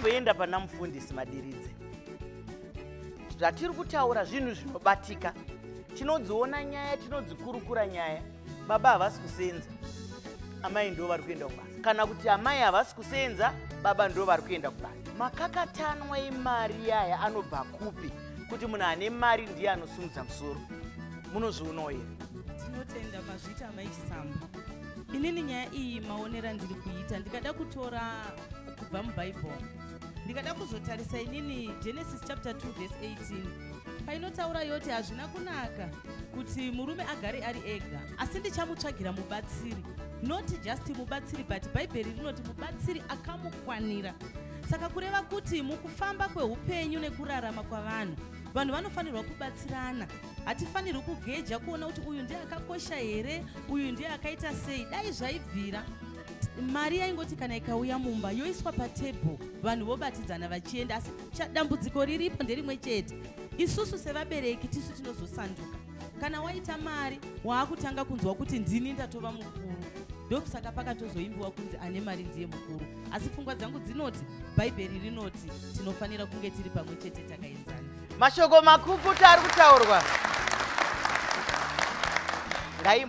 Kuenda pana Mufundisi Madiridze, zvatiri kutaura zvinhu zvinobatika. Tinodziona nyaya, tinodzikurukura nyaya. Baba havasi kusenza, amai ndo vari kuenda kubasa, kana kuti amai havasi kusenza, baba ndo vari kuenda kubasa. Makakatanwa emari yaya anobva kupi, kuti munhu ane mari ndiye anosimudza musoro? Munozvionawo here? Tinotenda, mazvita, Mai Chisamba. Inini nyaya iyi, maonero ndiri kuita, ndikada kutora kubva mubhaibheri, ndikada kuzotarisa inini Genesis chapter 2 verse 18, painotaura yoti, "Hazvina kunaka kuti murume agare ari ega, asi ndichamutsvagira mubatsiri." Not just mubatsiri, but Bhaibheri rinoti mubatsiri akamukwanira. Saka kureva kuti mukufamba kweupenyu nekurarama kwavanhu, vanhu vanofanirwa kubatsirana. Hatifanirwi kugeja kuona kuti uyu ndiye akakosha here, uyu ndiye akaita sei. Dai zvaibvira, mari yaingoti kana ikauya mumba, yoiswa patebho, vanhu vobatidzana vachienda. Asi dambudziko riripo nderimwe chete: isusu sevabereki tisu tinozosanduka. Kana waita mari, waakutanga kunzwa kuti ndini ndatova mukuru. Ndokusaka pakatozoimbiwa kunzi ane mari ndiye mukuru. Asi pfungwa dzangu dzinoti Bhaibheri rinoti tinofanira kunge tiri pamwe chete, takaenzana. Mashoko makukuta ari kutaurwa.